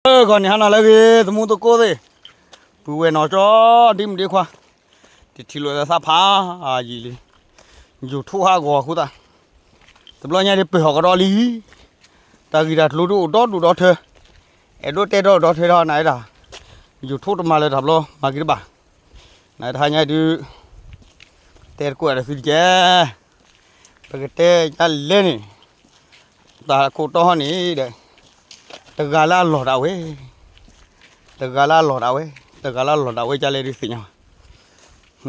ဂီၤန့ၣ်ဟါနၤလၢအဂ့ၤ သမူသကိးသ့ၣ်, ပုၢ်ဝဲၢ်နီၢ်ကၠီ ဒ်မုၣ်ဒ်ခွါ, တထံၣ်လိာ်သးဖးယံာ်လံ, ယူၤထူၣ်ဟးဂီၤအဃိသတး, တဘျီညါဒ်ပၢၢ်ဟီၣ်ကဒီးလံ, တၢ်ဂံၢ်တၢ်ကျိၤဒ်အိၣ်ဒီဒူၣ်ဒီထၢ, အဲၣ်ဒိးတဲဒီဒူၣ်ဒီထၢဒီးနၤဝဲဒၣ်, ယူၤထူၣ်တမၤလၢၤတၢ်ဘျီ မၤက့ၤတဘၣ်, နတဟါညါဒုး, တဲတကိးဒီးသုတကဲ ပကတဲယလဲၣ်န့ၣ်, တၢ်ခိၣ်တီဟီန့ၣ်ဒီး, တဂၤလၢအလီၢ်ဒၣ်ဝဲ, တဂၤလၢအလီၢ်ဒၣ်ဝဲ, တဂၤလၢအလီၢ်ဒၣ်ဝဲကလဲၣ်ဒုးသ့ၣ်ညါဘၣ်,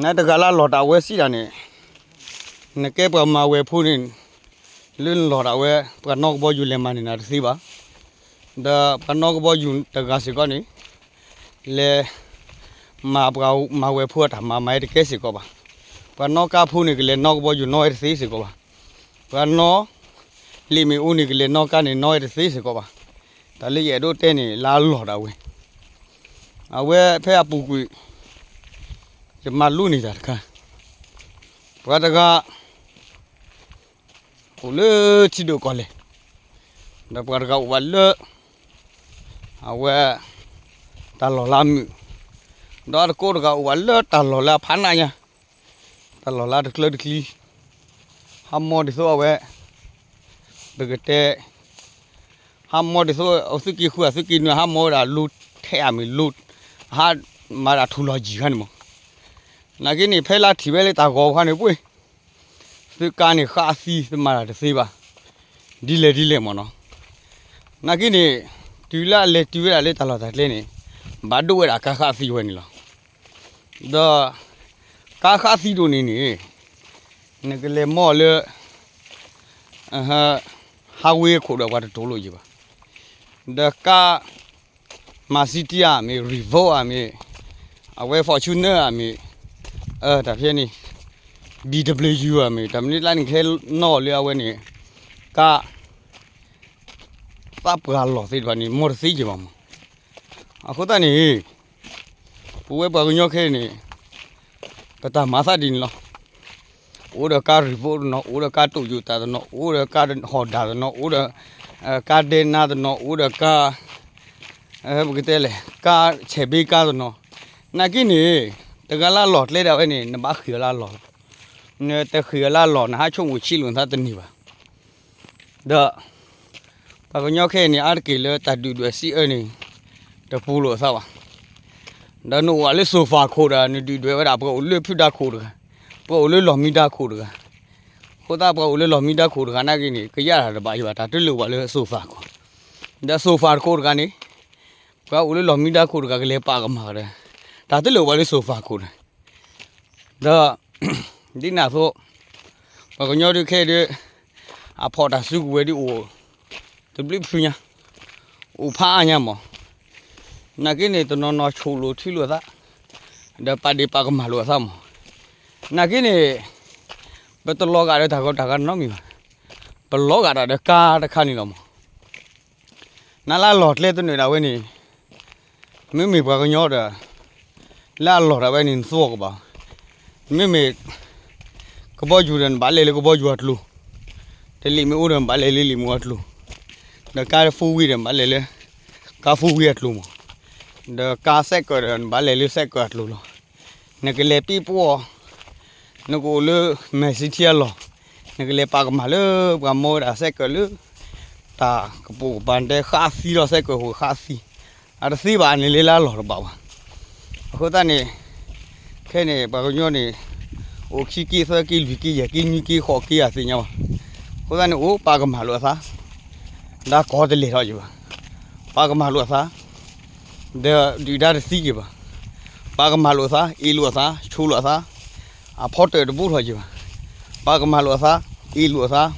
နတဂၤလၢအလီၢ်ဒၣ်ဝဲစံးဒၣ်န့ၣ်, နကဲပှၤမၤဝဲၤဖိန့ၣ်, လၢနလီၢ်ဒၣ်ဝဲ ပှၤနီၣ်ကဘီယူၤလဲၤမၤန့ၢ်နၤတသ့ဘၣ်, ဒီးပှၤနီၣ်ကဘီယူၤတဂၤစ့ၢ်ကီးန့ၣ်, လဲၤ မၤပှၤမၤဝဲၤဖိအတၢ်မၤမၤဝဲတကဲစ့ၢ်ကီးဘၣ်, ပှၤနီၣ်ကါဖိန့ၣ်ကလဲၤနီၣ်ကဘီယူၤနီၣ်ဝဲတသ့စ့ၢ်ကီးဘၣ်, ပှၤနီၣ် လံာ်မ့ၣ်အူန့ၣ်ကလဲၤနီၣ်ကါန့ၣ်နီၣ်ဝဲတသ့စ့ၢ်ကီးဘၣ်, တၢ်လၢယအဲၣ်ဒိးတဲန့ၣ် လၢအလီၢ်ဒၣ်ဝဲ, အဝဲဖဲအပူၤကွံာ်, ယမၤလိန့ၢ်တၢ်တခါ, ပှၤတဂၤ အိၣ်လၢထံဒိၣ်ကီၢ်လဲၢ်, ဒီးပှၤတဂၤအိၣ်ဘၣ်လၢ အဝဲ တၢ်လီၢ်လၢအမုာ်, ဒီးအတကိးတဂၤအိၣ်ဘၣ်လၢတၢ်လီၢ်လၢအဖးနးညါ, တၢ်လီၢ်လၢအတကျၢတကျံ, ဟးမီဒ်သိးအဝဲ ပကတဲ ဟးမီဒ်သိး အသုးက့ဃုအသုးက့နွံ ဟးမီဝဲဒၣ်လိထဲအမ့ၢ်လိ, ဟးမၤဒၣ်ထူၣ်လီၤယံၤခါန့ၣ်မး, နာ်က့န့ၣ် ဖဲလၢထံၣ်ဝဲလၢတၢ်ဂီၤခါန့ၣ်ပှ့ၤ, သုကါန့ၣ်ဃၣ်သံ သုမၤတၢ်တသ့ဘၣ်, ဒ်လဲၣ်ဒ်လဲၣ်မးနီၤ, နာ်က့န့ၣ် တုၤလၢအလဲၤတုၤဝဲဒၣ်လၢတၢ်လီၢ်တၢ်ကျဲန့ၣ်, ဘၣ်ဒိဝဲဒၣ်ကါဃၣ်သံဝဲန့ၣ်လီၤ, ဒီး ကါဃၣ်သံဒိၣ်န့ၣ်န့ၣ်, နကလဲၤမီလၢ highway အခိၣ်ဒီးပှၤတတိၢ်လိာ်ယံၤဘၣ်, ဒီးကါ Mercedes ဧါမ့ၢ် Revo ဧါမ့ၢ်, အဝဲ Fortuner ဧါမ့ၢ်, တၢ်ဖဲန့ၣ် BMW ဧါမ့ၢ် တၢ်မနုၤလၢန့ၣ် ကဟဲနီၣ်လၢအဝဲန့ၣ်, ကါ သးပှၢ်လီၢ်သ့ၣ်တဖၣ်န့ၣ် မီတသ့ယံၤဘၣ်မး, အဃိသတးန့ၣ် ပဝဲပှၤကညီခဲအံၤန့ၣ် ပတၢ်မၤသးဒ်န့ၣ်လီၤ, အိၣ်ဒီးကါ Revo တနီၤ, အိၣ်ဒီးကါ Toyota တနီၤ, အိၣ်ဒီးကါ Honda တနီၤ, အိၣ်ဒီး ကါဒဲနါတနီၤ, အိၣ်ဒီးကါ ပကတဲလဲၣ် ကါ ဆဲးဘ့ကါတနီၤ, နာ်က့န့ၣ် တဂၤလၢအလီၢ်ကျဲဒၣ်ဝဲန့ၣ် နဘၣ်ဃ့ၢ်အီၤလၢအလီၢ်လီၤ, နတဃ့ၢ်အီၤလၢအလီၢ် နဟးဆိကမိၣ်ဆံးလိာ်နသးတန့ၢ်ဘၣ်, ဒီး ပှၤကညီခဲအံၤန့ၣ် အါတက့ၢ်လၢတၢ်ဒုၣ်ဒွဲၣ်စံးအၢန့ၣ် တပူၤလိာ်အသးဘၣ်, ဒီးနအိၣ်ဝဲလၢ sofa ခိၣ်ဒီး နဒုၣ်ဒွဲၣ်ဝဲဒၣ် ပှၤအိၣ်လၢဖုဒါခိၣ်တဂၤ, ပှၤအိၣ်လၢလီၢ်မံဒါခိၣ်တဂၤ, အဃိသတးပှၤအိၣ်လၢလီၢ်မံဒါခိၣ်တဂၤနာ်က့န့ၣ် ကယၢ်တၢ်တဘၣ်ယံၤဘၣ် တၢ်တလိၣ်ဘၣ်လၢ sofa ခိၣ်, ဒီး sofa တခိၣ်တဂၤန့ၣ် ပှၤအိၣ်လၢလီၢ်မံဒါခိၣ်တဂၤကလဲၤပာ်ကမၣ်ဒီး တၢ်တလိၣ်ဘၣ်လၢ sofa ခိၣ်န့ၣ်, ဒီး ဒ်န့ၣ်အသိး ပှၤကညီဒုးခဲအံၤဒုး အဖီၣ်တၢ်စုကဝဲၤဒုးအိၣ် တဘျုးဖုညါ, အိၣ်ဖးအါညါမး, နာ်က့န့ၣ် တနီၤနီၤဆိၣ်လိာ်ထံလိာ်သး, ဒီးပာ်ဒ့ၣ်ပာ်ကမၣ်လိာ်အသးမး, နာ်က့န့ၣ် ပတလီၤဂာ်ဒီးတၢ်ဂီၤတၢ်ဂၤနီတမံၤဘၣ်, ပလီၤဂာ်ဒၣ်ဒီးကါတခါန့ၣ်လီၤမး နလၢအလီၢ်ကျဲတနုာ်ဒၣ်ဝဲန့ၣ်, မ့မ့ၢ်ပှၤကညီဒီး လၢအလီၢ်ဒၣ်ဝဲန့ၣ် နသူအီၤကဘၣ်, မ့မ့ၢ် ကဘီယူၤဒီးနဘၣ်လဲၤလၢကဘီယူၤအကျိၤ, ဒီးလံာ်မ့ၣ်အူဒီးနဘၣ်လဲၤလၢလံာ်မ့ၣ်အူအကျိၤ, ဒီးကါ four wheel ဒီးနဘၣ်လဲၤလၢ ကါ four wheel အကျိၤမး, ဒီးကါစဲးကၢးဒီးနဘၣ်လဲၤလၢစဲးကၢးအကျိၤလီၤ. နကလဲၤပံပှီၢ် နကအိၣ်လၢ မဲာ်စံထံအလီၢ်, နကလဲၤပာ်ကမၣ်လၢပှၤမီဝဲဒၣ်စဲးကၢးလၢ တၢ်ကပိာ်ကပၤတဲဃၣ်သံဒီး စဲးကၢးဟူးဃၣ်သံ, အတသ့ဘၣ်န့ၣ် လၢလၢအလီၢ်တဘၣ်ဘၣ်. အဃိသတးန့ၣ် ခဲန့ၣ် ပှၤကညီန့ၣ် အိၣ်ခံက့သၢက့လွံၢ်က့ယဲၢ်က့နွံက့ဃိးက့အသ့ၣ်ညါဘၣ်. အဃိသတးန့ၣ် အိၣ်ပာ်ကမၣ်လိာ်အသး, ဒီးကီၢ်တလဲၤထီၣ်ယံၤဘၣ်. ပာ်ကမၣ်လိာ်အသး ဒီးဒုၣ်ဒါတသံက့ၤဘၣ်. ပာ်ကမၣ်လိာ်အသး, အ့ၣ်လိာ်အသး, ဆိလိာ်အသး, အဖီတၢၣ်တဘိထီၣ်ယံၤဘၣ်. ပာ်ကမၣ်လိာ်အသး, အ့ၣ်လိာ်အသး,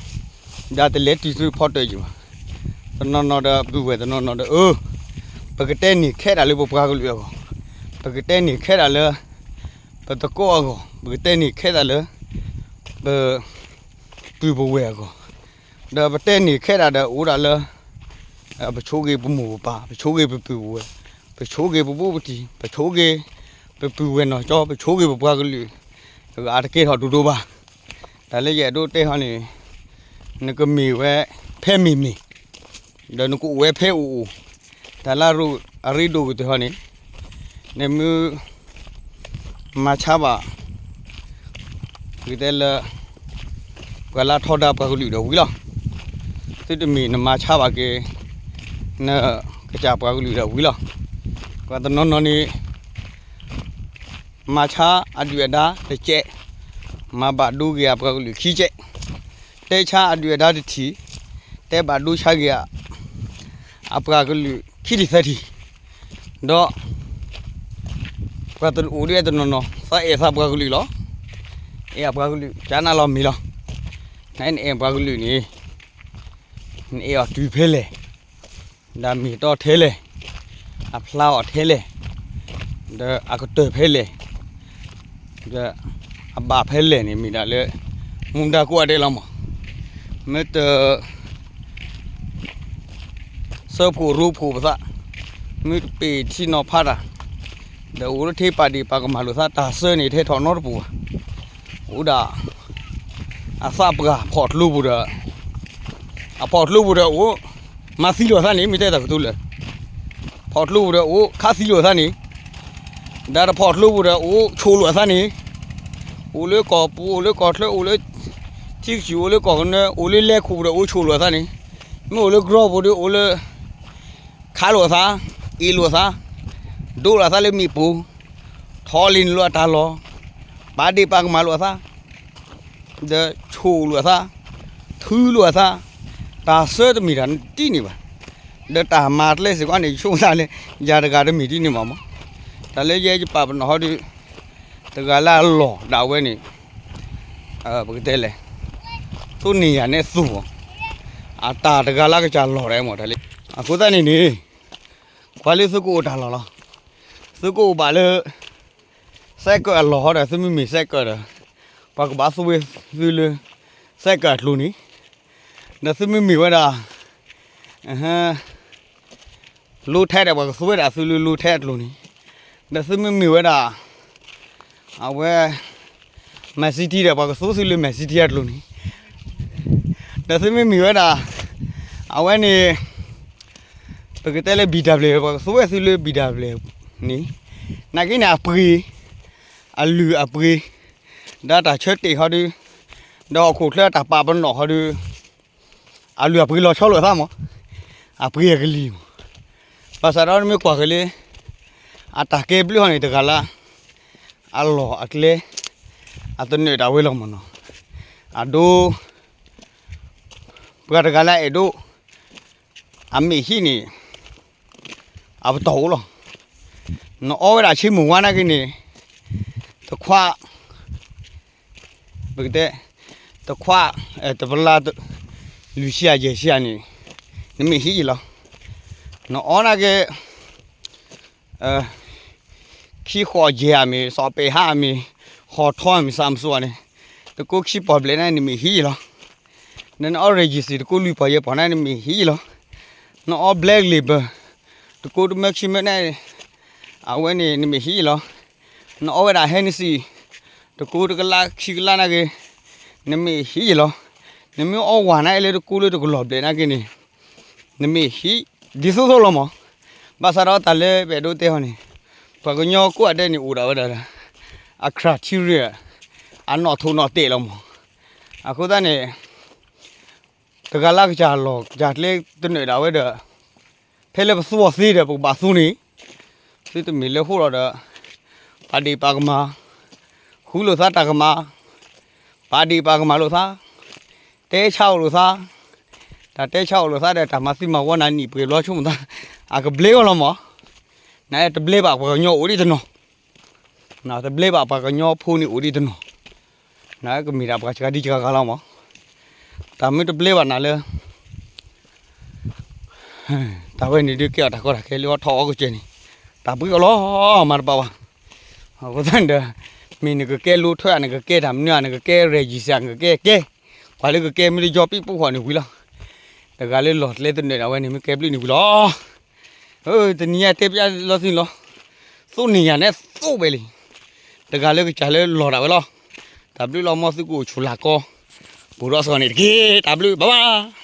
ဒီးတလဲၤတုၤသုဖီတၢၣ်ယံၤဘၣ်. တနီၤနီၤဒီးပုၢ်ဝဲၢ်တနီၤနီၤဒီး အၢ ပကတဲန့ၢ်ခဲတၢ်လၢပပှၤကလုာ်အဂီၢ်, ပကတဲန့ၢ်ခဲတၢ်လၢ ပသကိးအဂီၢ်, ပကတဲန့ၢ်ခဲတၢ်လၢ ပ ပုၢ်ပဝဲၢ်အဂီၢ်, ဒီးပတဲန့ၢ်ခဲဒၣ်ဒီးအိၣ်ဒၣ်လၢ ပဆိက့ၤပမိၢ်ပပၢ်, ပဆိက့ၤပပုၢ်ပဝဲၢ်, ပဆိက့ၤပဘူးပတံၢ်, ပဆိက့ၤ ပပုၢ်ပဝဲၢ်နီၢ်ကၠီ, ပဆိက့ၤပပှၤကလုာ် အဂၤတကဲထီၣ်ဒိၣ်ဒိၣ်ဘၣ်. တၢ်လၢယအဲၣ်ဒိးတဲဟီန့ၣ် နကမ့ၢ်ဝဲဖဲမ့ၢ်မ့ၢ်, ဒီးနကအိၣ်ဝဲဖဲအိၣ်အိၣ်, တၢ်လၢအရ့ဒိၣ်ကတၢၢ်ဟီန့ၣ်, နမ့ၢ်မၤဆါဘၣ် ပကတဲလၢ ပှၤလၢအထီဒါပှၤကလုာ်ဒီးဝံၤလီၤ. သုတမ့ၢ်နမၤဆါဘၣ်က့ၤ နကစၢ်ပှၤကလုာ်ဒီးဝံၤလီၤ. ပှၤတနီၤနီၤန့ၣ် မၤဆါအဒုၣ်အဒါတစဲး, မၤဘၣ်ဒိက့ၤအပှၤကလုာ်ခံစဲး, တဲဆါအဒုၣ်အဒါတထံၣ်, တဲဘၣ်ဒိဆါက့ၤ အပှၤကလုာ်ခံထံၣ်သၢထံၣ်, ဒီး ပှၤတအိၣ်ဒ်တနီၤနီၤ သးအဲၣ်သးပှၤကလုာ်လီၤ. အဲၣ်အပှၤကလုာ် ကနၣ်လီၤမ့ၢ်လီၤ. နအဲၣ်ပှၤကလုာ်န့ၣ် နအဲၣ်အီၤတုၤဖဲလဲၣ်, ဒီးမ့ၢ်တီထဲလဲၣ်, အဖျါအီၤထဲလဲၣ်, ဒီးအကတၢၢ်ဖဲလဲၣ်, ဒီးအဘၣ်ဖဲလဲၣ်န့ၣ် မ့ၢ်ဒၣ်လၢ မူဒါကိးဂၤဒဲးလီၤမး. မ့ၢ်တ စၢဖှိၣ်ရိဖှိၣ်ပသး, မ့ၢ်တပ့ၤထံနီၤဖးတၢ်, ဒီးအိၣ်လၢထဲပာ်ဒ့ၣ်ပာ်ကမၣ်လိာ်သး တၢ်စၢန့ၣ် တဟဲထီၣ်နီတပူၤဘၣ်. အိၣ်ဒၣ် အသးပှၢ်ဖီၣ်ကျိပူၤဒီး, အဖီၣ်ကျိပူၤဒီးအိၣ် မၤသံလိာ်အသးန့ၣ် မ့ၢ်တဲတၢ်ကတိၤလၢာ်, ဖီၣ်ကျိပူၤဒီးအိၣ် ခးသံလိာ်အသးန့ၣ်, ဒီးတဖီၣ်ကျိပူၤဒီးအိၣ်ဆိၣ်လိာ်အသးန့ၣ်, အိၣ်လၢကီၢ်ပူၤ အိၣ်လၢကီၢ်ချၢ အိၣ်လၢ ထံကစူၢ် အိၣ်လၢကီၢ်ကနၢ အိၣ်လၢလဲၤခိၣ်ပူၤဒီးအိၣ်ဆိၣ်လိာ်အသးန့ၣ်, မ့ၢ်အိၣ်လၢကရီပူၤဒီးအိၣ်လၢ ခးလိာ်အသး, အ့ၣ်လိာ်အသး, ဒိလိာ်အသးလၢမ့ၣ်ပိၢ်, ထီၣ်လံၤနလိာ်အတၢ်လီၢ်, ပာ်ဒ့ၣ်ပာ်ကမၣ်လိာ်အသး, ဒီးဆိၣ်လိာ်အသး, ထုလိာ်အသး, တၢ်စၢတမ့ၢ်တၢ်ဒ်န့ၣ်ဘၣ်. ဒီးတၢ်မၤကျဲစ့ၢ်ကီးန့ၣ် ယဆိကမိၣ်သးလၢ ယၤတဂၤတမ့ၢ်ဒ်န့ၣ်ဘၣ်မး. တၢ်လၢယဲယပာ်ပနီၣ်ဟီဒီး တဂၤလၢအလီၢ်ဒၣ်ဝဲန့ၣ် ပကတဲလဲၣ်, သူန့ၢ်ယၤနဲၣ်သူၣ်အီၤ, အတၢ်တဂၤလၢကစၢ်လီၢ်ဒၣ်မးတၢ်လၢ, အဃိသတးန့ၣ်န့ၣ် ကွၢ်လၢသုကအိၣ်တၢ်လီၢ်လီၤ. သုကအိၣ်ဘၣ်လၢ စဲးကၢးအလီၢ်ဟီဒီး သုမ့မ့ၢ်စဲးကၢးဒီး ပှၤကဘၣ်သူဝဲသုလၢ စဲးကၢးအကျိၤန့ၣ်, ဒီးသုမ့မ့ၢ်ဝဲဒၣ် လိထဲဒီး ပှၤကသူဝဲဒၣ်သုလၢလိထဲအကျိၤန့ၣ်, ဒီးသုမ့မ့ၢ်ဝဲဒၣ် အဝဲ Man City ဒီး ပှၤကသူသုလၢ Man City အကျိၤန့ၣ်, ဒီးသုမ့မ့ၢ်ဝဲဒၣ် အဝဲန့ၣ် ပကတဲလၢ ဘံၣ်ဒၣ်ဘျဲၣ် ပှၤကသူဝဲသုလၢ ဘံၣ်ဒၣ်ဘျဲၣ်န့ၣ်, နာ်က့န့ၣ် အပှ့ၤ အလုၢ်အပှ့ၤ ဒီးတၢ်ဆၢတဲာ်ဟီဒီး ဒီးဟီၣ်ခိၣ်ချၢတၢ်ပာ်ပနီၣ်ဟီဒီး အလုၢ်အပှ့ၤလီၤဆီလိာ်သးမး, အပှ့ၤအကလံၤမး, ဘၣ်ဆၣ်ဒီးနမ့ၢ်ကွၢ်က့ၤလၢ အတၢ်ကဲဘျုးဟီန့ၣ် တဂၤလၢ အလီၢ်အကျဲ အတနၢၤဒၣ်ဝဲလီၤမးနီၤ, အဒိ ပှၤတဂၤလၢအအဲၣ်ဒိး အမ့ၢ်ဟံးန့ၣ် အပတီၢ်အိၣ်လီၤ. နအီဝဲဒၣ်ဆ့မိၢ်ဝါနာ်က့န့ၣ် တခွး ပကတဲ တခွး တပလၢ် လွံၢ်ဆံယဲၢ်ဆံန့ၣ် နမ့ၢ်ဟံးယံၤလီၤ. နအီနာ်က့ ခံဃီးယဲၢ်အမ့ၢ် စီၤပဲာ်ဟါအမ့ၢ် ဟီၣ်ထီအမ့ၢ် စၢ်မစူၣ်န့ၣ် တကိးခံပီၢ်ဘျဲၣ်န့ၣ် နမ့ၢ်ဟံးယံၤလီၤ. နအီ Regency တကိးလွံၢ်ပီၢ်ယဲၢ်ပီၢ်န့ၣ် နမ့ၢ်ဟံးယံၤလီၤ. နအီ Black Label တကိးတမၢခံမၢန့ၣ် အဝဲန့ၣ် နမ့ၢ်ဟံးယံၤလီၤ. နအီဝဲဒၣ် Hennessy တကိးတကလးခံကလးနာ်က့ နမ့ၢ်ဟံးယံၤလီၤ. နမ့ၢ်အီဝဲန့ၣ်လၢတကိးလၢတကလီၢ်ဘျဲၣ်နာ်က့န့ၣ် နမ့ၢ်ဟံး ဒ်သိးသိးလီၤမး. ဘၣ်ဆၣ်ဒီးတၢ်လၢပအဲၣ်ဒိးတဲဟီန့ၣ် ပှၤကညီကိးဂၤဒဲးန့ၣ် အိၣ်ဒၣ်ဝဲဒၣ် အ criteria အနီၣ်ထိးနီၣ်တဲာ်လီၤမး. အဃိသတးန့ၣ် တဂၤလၢကစၢ်လီၢ်ကစၢ်ကျဲတနၢၤဒၣ်ဝဲဒီး ဖဲလၢပသူအီၤသ့ဒီး ပကဘၣ်သူန့ၣ် သုတမ့ၢ်လၢဃိဒီး ပာ်ဒ့ၣ်ပာ်ကမၣ် ဃုလိာ်သးတၢ်ကမၣ် ပာ်ဒ့ၣ်ပာ်ကမၣ်လိာ်သး တဲဆါအိၣ်လိာ်သး တၢ်တဲဆါအိၣ်လိာ်သးဒီး တၢ်မၤသံမၤဝီနၤနံၣ်ပှဲၤဘျီဆိကမိၣ်သး အကဘျ့အီၤလီၤမး. နတဘျ့ဘၣ်ပှၤကညီအိၣ်ဒ်တနီၤ နတဘျ့ဘၣ်ပှၤကညီဖိန့ၣ်အိၣ်ဒ်တနီၤ နကမ့ၢ်ဒၣ်ပှၤစှၤဒံစှၤဂၤလီၤမး. တၢ်မ့ၢ်တဘျ့ဘၣ်နၤလၢ တၢ်ဝဲန့ၣ်ဒုးကဲအီၤတၢ်ကီတၢ်ခဲလၢအထီၣ်အီၤကစၢ်န့ၣ် တၢ်ဘှံးအီၤလီၤမးတဘၣ်ဘၣ်. အဃိသတးန့ၣ်ဒီး မ့ၢ်နကကဲလိထွဲဧါ နကကဲတၢ်မနုၤဧါ နကကဲ register နကကဲကဲ ပှၤလၢကကဲမ့ၢ်တယီပံးပူၤဃီန့ၣ်ဝံၤလီၤ. တဂၤလၢလီၢ်ကျဲတနၢၤဒၣ်ဝဲန့ၣ် မ့ၢ်ကဲဘျုးန့ၣ်ဝံၤလီၤ. တနံၤညါတဲပျးလီၤသ့ၣ်လီၤ. သူန့ၢ်ယၤနဲၣ်သူဘဲလံ. တဂၤလၢကစၢ်လၢလီၢ်ဒၣ်ဝဲလီၤ. တၢ်ဘျုးလီၤ မ်သုကအိၣ်ဆူၣ်လၢ်ကီ ပူၤဒီးစ့ၢ်ကီးန့ၣ်တက့ၢ်. တၢ်ဘျုး bye bye.